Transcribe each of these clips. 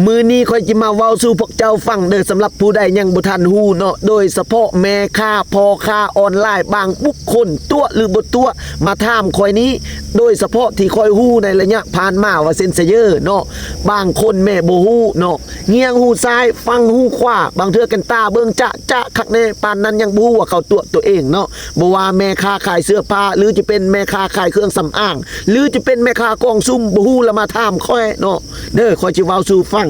ມື້ນີ້ຂ້ອຍຈະມາເວົ້າສູ່ພວກເຈົ້າຟັງເດີ ສຳລັບຜູ້ໃດຍັງບໍ່ທັນຮູ້ເນາະ, ໂດຍສະເພາະແມ່ຄ້າ ພໍ່ຄ້າອອນລາຍບາງບຸກຄົນ ຕົວະຫຼືບໍ່ຕົວະ ມາຖາມຂ້ອຍນີ້, ໂດຍສະເພາະທີ່ຂ້ອຍຮູ້ໃນໄລຍະຜ່ານມາວ່າເຊັນຊະເຢີເນາະ, ບາງຄົນແມ່ບໍ່ຮູ້ເນາະ, ງຽງຫູຊ້າຍ ຟັງຫູຂວາ, ບາງເທື່ອກັນຕາເບິ່ງຈະໆຄັກແນ່, ປານນັ້ນຍັງບໍ່ຮູ້ວ່າເຂົາຕົວະຕົວເອງເນາະ. ບໍ່ວ່າແມ່ຄ້າຂາຍເສື້ອຜ້າ ຫຼືຈະເປັນແມ່ຄ້າຂາຍເຄື່ອງສຳອາງ ຫຼືຈະເປັນແມ່ຄ້າກອງຊຸມ ບໍ່ຮູ້ລະມາຖາມຂ້ອຍເນາະ ເດີ ຂ້ອຍຊິເວົ້າສູ່ຟັງ.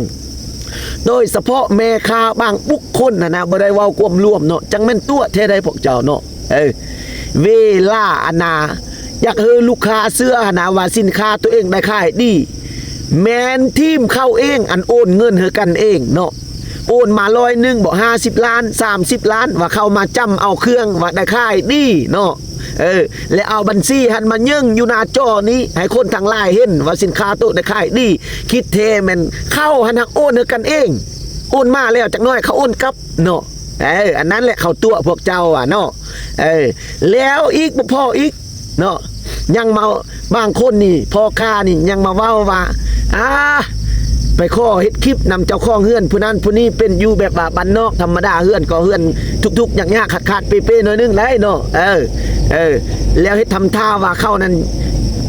ໂດຍສະເພາະແມ່ຄ້າບາງບຸກຄົນຫັ້ນນະ ບໍ່ໄດ້ເວົ້າກວມລວມເນາະ, ຈັກແມ່ນຕົວະແທ້ໃດພວກເຈົ້າເນາະ. ເອີ ເວລາອັນນາ ຢາກໃຫ້ລູກຄ້າເຊື່ອຫັ້ນນະວ່າສິນຄ້າຕົວເອງໄດ້ຂາຍດີ ແມ່ນທີມເຂົາເອງອັນໂອນເງິນໃຫ້ກັນເອງເນາະ, ໂອນມາຮ້ອຍໜຶ່ງບໍ ຫ້າສິບລ້ານ ສາມສິບລ້ານ ວ່າເຂົາມາຈຳເອົາເຄື່ອງວ່າໄດ້ຂາຍດີເນາະ. ເອີ ແລະເອົາບັນຊີຫັ້ນມາເຍິງຢູ່ໜ້າຈໍນີ້ ໃຫ້ຄົນທັງຫຼາຍເຫັນວ່າສິນຄ້າໂຕໄດ້ຂາຍດີ, ຄິດແທ້ແມ່ນເຂົາຫັ້ນຫາກໂອນໃຫ້ກັນເອງ, ໂອນມາແລ້ວຈັກໜ້ອຍເຂົາໂອນກັບເນາະ. ເອີ ອັນນັ້ນແຫຼະເຂົາຕົວະພວກເຈົ້າອະເນາະ. ເອີ ແລ້ວອີກບໍ່ພໍອີກເນາະ, ຍັງມາ ບາງຄົນນີ້ ພໍ່ຄ້ານີ້ຍັງມາເວົ້າວ່າ ອາ ໄປຂໍເຮັດຄລິບນຳເຈົ້າຂອງເຮືອນຜູ້ນັ້ນຜູ້ນີ້ ເປັນຢູ່ແບບວ່າບ້ານນອກທຳມະດາ ເຮືອນກໍເຮືອນທຸກໆຍາກໆຂາດໆເປໆໜ້ອຍໜຶ່ງໄດ໋ເນາະ. ເອີ ເອີ ແລ້ວເຮັດທຳທ່າວ່າເຂົານັ້ນ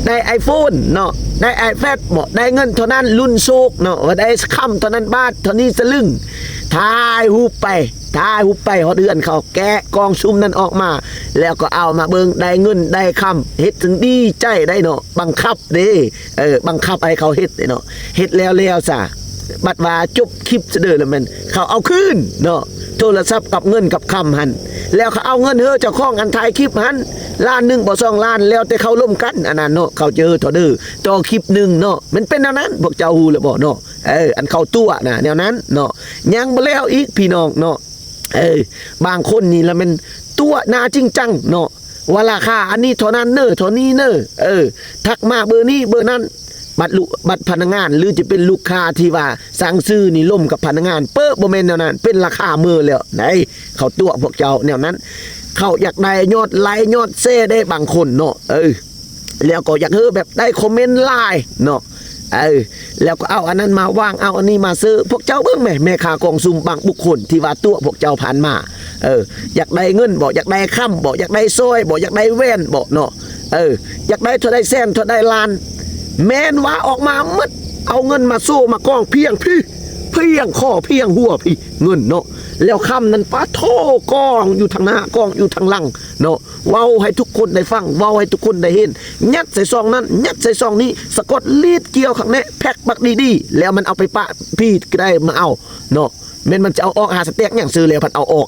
ໄດ້ໄອໂຟນເນາະ, ໄດ້ໄອແພດບໍ ໄດ້ເງິນເທົ່ານັ້ນ ລຸ້ນໂຊກເນາະ, ວ່າໄດ້ຄຳເທົ່ານັ້ນບາດ ເທົ່ານີ້ສະລຶງ, ຖ່າຍຮູບໄປ ຖ່າຍຮູບໄປຮອດເຮືອນເຂົາ, ແກະກ່ອງຊຸມນັ້ນອອກມາ ແລ້ວກໍເອົາມາເບິ່ງ ໄດ້ເງິນໄດ້ຄຳ ເຮັດຈັ່ງດີໃຈໄດ໋ເນາະ, ບັງຄັບເດ້ ເອີ ບັງຄັບໃຫ້ເຂົາເຮັດເດ້ເນາະ. ເຮັດແລ້ວແລ້ວຊະ ບັດວ່າຈົບຄລິບຊະເດີ ແລ້ວແມ່ນເຂົາເອົາຄືນເນາະ, ໂທລະສັບກັບເງິນກັບຄຳຫັ້ນ, ແລ້ວເຂົາເອົາເງິນເຮີເຈົ້າຂອງອັນຖ່າຍຄລິບຫັ້ນ ລ້ານໜຶ່ງບໍ ສອງລ້ານ ແລ້ວແຕ່ເຂົາລົມກັນ ອັນນັ້ນເນາະ, ເຂົາຈະເຮີເທົ່າເດີຕໍ່ຄລິບໜຶ່ງເນາະ. ມັນເປັນແນວນັ້ນ ພວກເຈົ້າຮູ້ແລ້ວບໍເນາະ? ເອີ ອັນເຂົາຕົວະນະ ແນວນັ້ນເນາະ. ຍັງບໍ່ແລ້ວອີກ ພີ່ນ້ອງເນາະ, ເອີ ບາງຄົນນີ້ລະແມ່ນຕົວະໜ້າຈິງຈັງເນາະ, ວ່າລາຄາອັນນີ້ເທົ່ານັ້ນເນີ ເທົ່ານີ້ເນີ, ເອີ ທັກມາເບີນີ້ເບີນັ້ນ, ບັດລູກ ບັດພະນັກງານ ຫຼືຈະເປັນລູກຄ້າທີ່ວ່າສັ່ງຊື້ນີ້ລົມກັບພະນັກງານ ເປີ ບໍ່ແມ່ນແນວນັ້ນ, ເປັນລາຄາເມີແລ້ວໃດ໋. ເຂົາຕົວະພວກເຈົ້າແນວນັ້ນ, ເຂົາຢາກໄດ້ຍອດໄລ ຍອດແຊເດ້ບາງຄົນເນາະ, ເອີ ແລ້ວກໍຢາກເຮີແບບໄດ້ຄອມເມັນຫຼາຍເນາະ, ເອີ ແລ້ວກໍເອົາອັນນັ້ນມາວາງ ເອົາອັນນີ້ມາເຊີ. ພວກເຈົ້າເບິ່ງແມ້ ແມ່ຄ້າກອງຊຸມບາງບຸກຄົນທີ່ວ່າຕົວະພວກເຈົ້າຜ່ານມາ, ເອີ ຢາກໄດ້ເງິນບໍ ຢາກໄດ້ຄຳບໍ ຢາກໄດ້ສ້ອຍບໍ ຢາກໄດ້ແຫວນບໍເນາະ, ເອີ ຢາກໄດ້ເທົ່າໃດແສນ ເທົ່າໃດລ້ານ, ແມ່ນວ່າອອກມາໝົດ ເອົາເງິນມາໂຊມາກອງພຽງພີ້ ພຽງຄໍພຽງຫົວພີ້ ເງິນເນາະ, ແລ້ວຄຳນັ້ນປາໂທ້ ກອງຢູ່ທາງໜ້າ ກອງຢູ່ທາງຫຼັງເນາະ. ເວົ້າໃຫ້ທຸກຄົນໄດ້ຟັງ ເວົ້າໃຫ້ທຸກຄົນໄດ້ເຫັນ, ຍັດໃສ່ຊ່ອງນັ້ນ ຍັດໃສ່ຊ່ອງນີ້, ສະກອດລີດກ່ຽວຄັກແນ່ ແພັກບັກດີໆ ແລ້ວມັນເອົາໄປປະພີ້ກໍໄດ້ມາເອົາເນາະ. ແມ່ນມັນຈະເອົາອອກຫາສະແຕັກຫຍັງ ຊື້ແລ້ວພັດເອົາອອກ.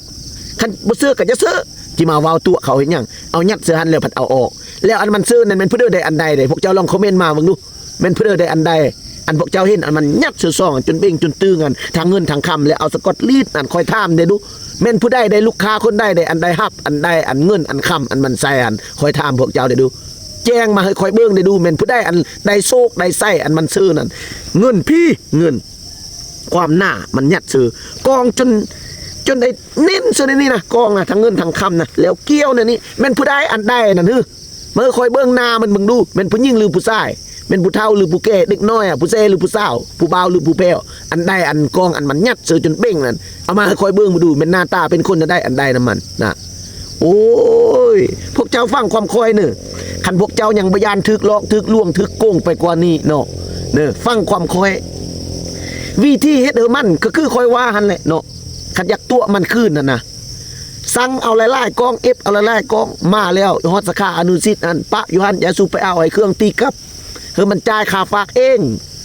ຄັນບໍ່ຊື້ກໍຢ່າຊື້, ຊິມາເວົ້າຕົວະເຂົາເຮັດຫຍັງ? ເອົາຍັດໃສ່ຫັ້ນແລ້ວພັດເອົາອອກ. ແລ້ວອັນມັນຊື້ນັ້ນແມ່ນຜູ້ເດີໄດ້ອັນໃດເດ້? ພວກເຈົ້າລອງຄອມເມັນມາເບິ່ງດູ. ແມ່ນຜູ້ເດີໄດ້ອັນໃດ? ອັນພວກເຈົ້າເຫັນອັນມັນຍັດໃສ່ຊ່ອງ ຈົນເບັງຈົນຕຶງຫັ້ນ ທັງເງິນທັງຄຳ ແລ້ວເອົາສະກອດລີດຫັ້ນ ຂ້ອຍຖາມແດ່ດູ. ແມ່ນຜູ້ໃດໄດ້? ລູກຄ້າຄົນໃດໄດ້ອັນໃດ? ຮັບອັນໃດ? ອັນເງິນອັນຄຳອັນມັນໃສ່ຫັ້ນ ຂ້ອຍຖາມພວກເຈົ້າແດ່ດູ. ແຈ້ງມາໃຫ້ຂ້ອຍເບິ່ງແດ່ດູ. ແມ່ນຜູ້ໃດອັນໄດ້ໂຊກໄດ້ໄຊອັນມັນຊື້ນັ້ນ? ເງິນພີ້ ເງິນ ຄວາມໜາມັນຍັດຊື້ ກອງຈົນ ຈົນໄດ້ແໜ້ນຊະໃນນີ້ນະ ກອງນະ ທັງເງິນທັງຄຳນະ ແລ້ວກ່ຽວໃນນີ້ ແມ່ນຜູ້ໃດອັນໃດນັ້ນ? ຫື ມາໃຫ້ຂ້ອຍເບິ່ງໜ້າມັນເບິ່ງດູ ແມ່ນຜູ້ຍິງຫຼືຜູ້ຊາຍ? ແມ່ນຜູ້ເຖົ້າຫຼືຜູ້ແກ່? ເດັກນ້ອຍອະ ຜູ້ແຊຫຼືຜູ້ສາວ? ຜູ້ບ່າວຫຼືຜູ້ແພ້ວ? ອັນໃດອັນກອງອັນມັນຍັດຊື້ຈົນເບັງນັ້ນ ເອົາມາໃຫ້ຂ້ອຍເບິ່ງເບິ່ງດູ ແມ່ນໜ້າຕາເປັນຄົນແນວໃດ ອັນໃດນຳມັນນະ? ໂອ້ຍ ພວກເຈົ້າຟັງຄວາມຂ້ອຍເນີ ຄັນພວກເຈົ້າຍັງບໍ່ຢ້ານຖືກຫຼອກ ຖືກລວງ ຖືກໂກງໄປກວ່ານີ້ເນາະ ເນີ ຟັງຄວາມຂ້ອຍ. ວິທີເຮັດໃຫ້ມັນ ກໍຄືຂ້ອຍວ່າຫັ້ນແຫຼະເນາະ ຄັນຢາກຕົວະມັນຄືນຫັ້ນນະ ສັ່ງເອົາຫຼາຍໆກອງ ເອັບເອົາຫຼາຍໆກອງ ມາແລ້ວຮອດສາຂາອະນຸສິດຫັ້ນ ປະຢູ່ຫັ້ນ ຢ່າສູ່ໄປເອົາ ໃຫ້ເຄື່ອງຕີກັບ ໃຫ້ມັນຈ່າຍຄ່າຝາກເອງ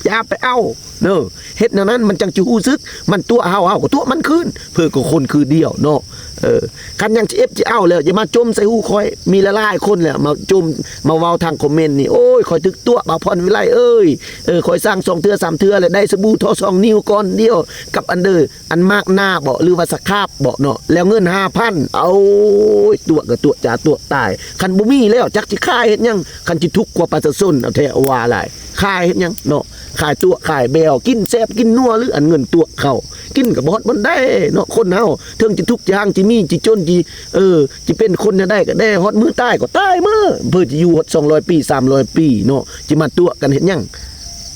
ຢ່າໄປເອົາເນີ. ເຮັດແນວນັ້ນມັນຈັ່ງຈະຮູ້ສຶກ ມັນຕົວະເຮົາ ເຮົາກໍຕົວະມັນຄືນ ເພື່ອກໍຄົນຄືດຽວເນາະ. ເອີ ຄັນຍັງຈະເອັບຈະເອົາແລ້ວ ຢ່າມາຈົ່ມໃສ່ຫູຂ້ອຍ ມີຫຼາຍໆຄົນແລ້ວມາຈົ່ມ ມາເວົ້າທາງຄອມເມັນນີ້ ໂອ້ຍ ຂ້ອຍຖືກຕົວະ ບ່າວພອນວິໄລເອີຍ ເອີ ຂ້ອຍສັ່ງສອງເທື່ອສາມເທື່ອແລ້ວ ໄດ້ສະບູທໍ່ສອງນິ້ວກ້ອນດຽວ ກັບອັນເດີ ອັນມາກໜ້າບໍ ຫຼືວ່າສະຄາບບໍເນາະ ແລ້ວເງິນຫ້າພັນ ໂອ້ຍ ຕົວະກໍຕົວະ ຈາຕົວະຕາຍ. ຄັນບໍ່ມີແລ້ວຈັກຊິຂາຍເຮັດຫຍັງ ຄັນຊິທຸກກວ່າປະຊາຊົນ ເອົາແທ້ເອົາວ່າຫຼາຍ ຂາຍເຮັດຫຍັງເນາະ ຂາຍຕົວະຂາຍແບວ ກິນແຊບກິນນົວ ຫຼືອັນເງິນຕົວະເຂົາ ກິນກໍບໍ່ຮອດບ່ອນໄດ້ເນາະ. ຄົນເຮົາເຖິງຈະທຸກຈະຮັ່ງ ຈະມີຈະຈົນ ຈະ ເອີ ຈະເປັນຄົນແນວໃດກໍແດ່ ຮອດມື້ຕາຍກໍຕາຍເມີ ເພື່ອຈະຢູ່ຮອດສອງຮ້ອຍປີ ສາມຮ້ອຍປີເນາະ ຈະມາຕົວະກັນເຮັດຫຍັງ?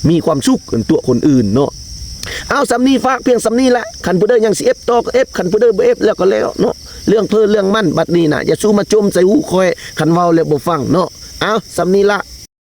ມີຄວາມສຸກ ຕົວະຄົນອື່ນເນາະ. ເອົາ ສ່ຳນີ້ ຝາກພຽງສ່ຳນີ້ລະ. ຄັນຜູ້ໃດຍັງຊິເອັບຕໍ່ກໍເອັບ, ຄັນຜູ້ໃດບໍ່ເອັບແລ້ວກໍແລ້ວເນາະ. ເລື່ອງເພີເລື່ອງມັນ ບັດນີ້ນະ ຢ່າສູ່ມາຈົ່ມໃສ່ຫູຂ້ອຍ ຄັນເວົ້າແລ້ວບໍ່ຟັງເນາະ. ເອົາ ສ່ຳນີ້ລະ.